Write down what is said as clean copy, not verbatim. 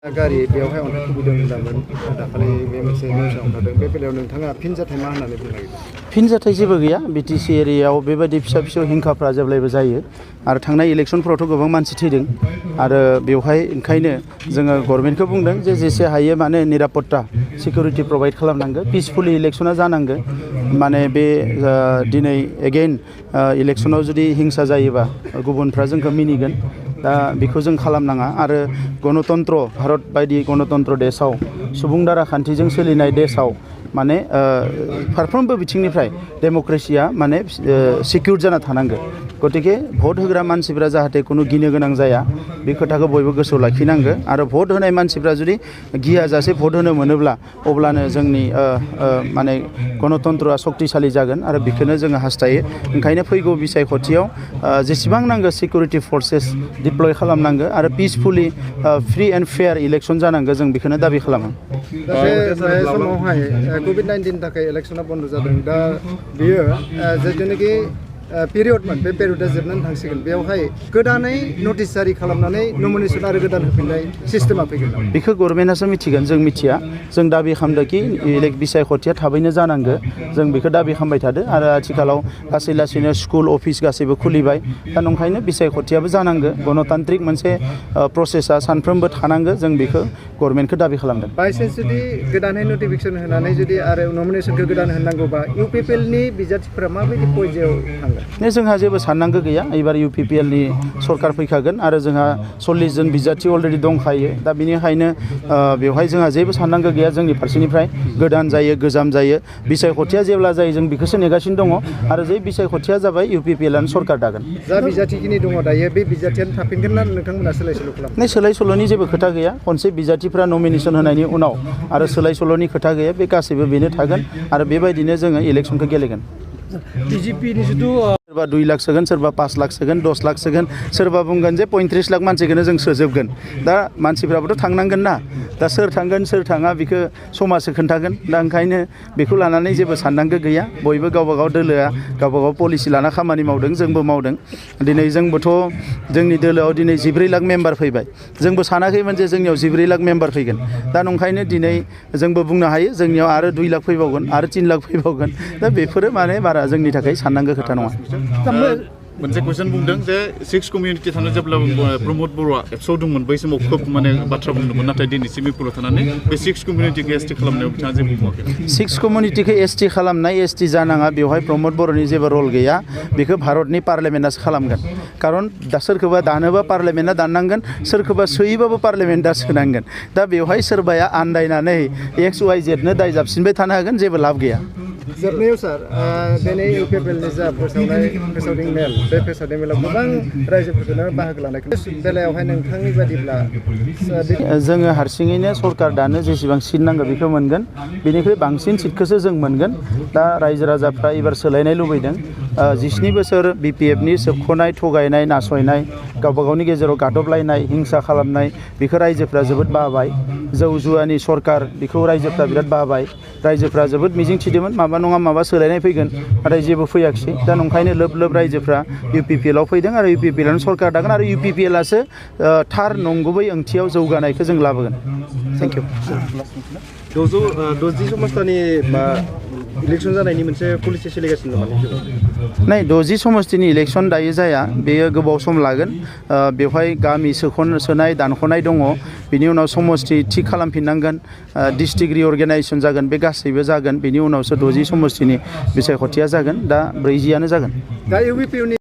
गारि बेवहाय अन्थाइ खुबैदों होनदोंमोन दाखालि बे मोनसे निउसाव ओंखारदों बे बेलायाव नोंथाङा फिनजाथाय मा होननानै बुंनो नागिरदों? फिनजाथाय जेबो गैया बिटिसि एरियायाव बेबायदि फिसा फिसौ हिंखाफ्रा जेब्लायबो जायो आरो थांनाय इलेक्सनफोरावथ' गोबां मानसि थैदों आरो बेवहाय ओंखायनो जोङो गभर्नमेन्टखौ बुंदों जे जेसे हायो माने निरापत्ता सिकिउरिटि प्रभाइड खालामनांगौ पिसफुलि इलेक्सना जानांगौ माने बे दिनै एगेइन इलेक्सनाव जुदि हिंसा जायोबा गुबुनफ्रा जोंखौ मिनिगोन दा बेखौ जों खालामनाङा आरो गणतन्त्र भारत बायदि गणतन्त्र देशआव सुबुं दारा खान्थिजों सोलिनाय देशआव माने फारफ्रोमबो बिथिंनिफ्राय डेम'क्रेसिया माने सिकिउर जाना थानांगौ गतिके भट होग्रा मानसिफ्रा जाहाथे खुनु गिनो गोनां जाया बे खोथाखौ बयबो गोसोआव लाखिनांगौ आरो भट होनाय मानसिफ्रा जुदि गियाजासे भट होनो मोनोब्ला अब्लानो जोंनि माने गणतन्त्रआ सक्तिशालि जागोन आरो बेखौनो जोङो हास्थायो ओंखायनो फैगौ बिसायख'थियाव जेसेबां नांगौ सिकिउरिटि फर्सेस डिप्लय खालामनांगौ आरो पिसफुलि फ्रि एन्ड फेयार इलेक्सन जानांगौ जों बेखौनो दाबि खालामो। बे समावहाय COVID-19 थाखाय इलेक्सना बन्द जादों दा बियो जितुनिखि पिरियडमोन बे पिरियडा जोबनानै थांसिगोन बेवहाय गोदानै नटिस जारि खालामनानै नमिनेसन आरो गोदान होफिननाय सिस्टेमा फैगोन नामा? बेखौ गभर्नमेन्टआसो मिथिगोन जों मिथिया जों दाबि खालामदोंखि बिसायख'थिया थाबैनो जानांगौ जों बेखौ दाबि खालामबाय थादों आरो आथिखालाव लासै लासैनो स्कुल अफिस गासैबो खुलिबाय दा नंखायनो बिसायख'थियाबो जानांगौ गणतान्त्रिक मोनसे प्रसेसा सानफ्रोमबो थानांगौ जों बेखौ गभर्नमेन्टखौ दाबि खालामदों। बायसेन्स जुदि गोदानै नटिफिकेसन होनानै जुदि आरो नमिनेसनखौ गोदान होनांगौबा इउपिपिएलनि बिजाथिफोरा माबायदि पयजायाव थांगोन? जोंहा जेबो साननांगौ गैया एबार इउपिपिएलनि सरकार फैखागोन आरो जोंहा 40 जन बिजाथि अलरेडि दंखायो दा बेनिखायनो बेवहाय जोंहा जेबो साननांगौ गैया जोंनि फारसेनिफ्राय गोदान जायो गोजाम जायो बिसायख'थिया जेब्ला जायो जों बेखौसो नेगासिनो दङ आरो जे बिसायख'थिया जाबाय इउपिपिएलआनो सरकार दागोन। जा बिजाथिखिनि दङ दायो बे बिजाथियानो थाफिनगोन ना नोंथांमोना सोलाय सोल' खालामो? सोलाय सोल'नि जेबो खोथा गैया खनसे बिजाथिफ्रा नमिनेसन होनायनि उनाव आरो सोलाय सोल'नि खोथा गैया बे गासैबो बेनो थागोन आरो बेबायदिनो जोङो इलेक्सनखौ गेलेगोन। बिजेपिनि जिथु सोरबा 2 लाख सोगोन सोरबा 5 लाख सोगोन 10 लाख सोगोन सोरबा बुंगोन जे 35 लाख मानसिखौनो जों सोजोबगोन दा मानसिफ्राबोथ' थांनांगोन ना दा सोर थांगोन सोर थाङा बेखौ समाजसो खोन्थागोन दा ओंखायनो बेखौ लानानै जेबो साननांगौ गैया बयबो गावबागाव दोलोआ गावबागाव पलिसि लाना खामानि मावदों जोंबो मावदों दिनै जोंबोथ' जोंनि दोलोआव दिनै 14 लाख मेम्बार फैबाय जोंबो सानाखैमोन जे जोंनियाव 14 लाख मेम्बार फैगोन दा नंखायनो दिनै जोंबो बुंनो हायो जोंनियाव आरो 2 लाख फैबावगोन आरो 3 लाख फैबावगोन दा बेफोरो माने बारा जोंनि थाखाय साननांगौ खोथा नङा। मोनसे कुइसन बुंदों जे 6 कमिउनिटि थानो जेब्ला प्रमद बर'आ एबसुआव दंमोन बै समाव खोब माने बाथ्रा बुंदोंमोन नाथाय दिनैसिम बेफोराव थानानै बे 6 कमिउनिटिखौ एसटि खालामनायाव बिथाङा जेबो बुङाखै। 6 कमिउनिटिखौ एसटि खालामनाय एसटि जानाङा बेवहाय प्रमद बर'नि जेबो रल गैया बेखौ भारतनि पार्लियामेन्टआसो खालामगोन खारन दा सोरखौबा दानोबा पार्लियामेन्टआ दाननांगोन सोरखौबा सोयोबाबो पार्लियामेन्टआ सोनांगोन दा बेवहाय सोरबाया आन्दायनानै XYZ नो दाय जाबसिनबाय थानो हागोन जेबो लाब गैया। जोबनायाव सार दिनै इउपिपिएलनि जा फोसावदिं मेल बे फोसावदिं मेलाव गोबां रायजोफोरखौनो बाहागो लानायखौ बेलायावहाय नोंथांनि बादिब्ला जोङो हारसिङैनो सरकार दानो जेसेबां सिट नांगौ बेखौ मोनगोन बेनिख्रुइ बांसिन सिटखौसो जों मोनगोन दा रायजो राजाफ्रा एबार सोलायनाय लुबैदों 17 बोसोर बिपिएफनि सोबख'नाय थगायनाय नासयनाय गावबा गावनि गेजेराव गादबलायनाय हिंसा खालामनाय बेखौ रायजोफ्रा जोबोद बाबाय जौ जुवानि सरकार बेखौ रायजोफ्रा बिराद बाबाय रायजोफ्रा जोबोद मिजिं थिदोंमोन माबा नङा माबा सोलायनाय फैगोन नाथाय जेबो फैयाखिसै दा नंखायनो लोब लोब रायजोफ्रा इउपिपिएलआव फैदों आरो इउपिपिएलआनो सरकार दागोन आरो इउपिपिएलआसो थार नंगुबै ओंथियाव जौगानायखौ जों लाबोगोन। Thank you. 60 समस्थानि इलेक्सन जानायनि मोनसे पलिसि सोलिगासिनो दं नै 60 समस्तिनि इलेक्सन दायो जाया बेयो गोबाव सम लागोन बेवहाय गामि सोनाय दानख'नाय दङ बिनि उनाव समस्ति थि खालामफिननांगोन डिस्ट्रिक्ट रिअर्गेनाइजेसन जागोन बे गासैबो जागोन बिनि उनावसो 60 समस्तिनि बिसायख'थिया जागोन दा 40आनो जागोन। दा इउपिपिएलनि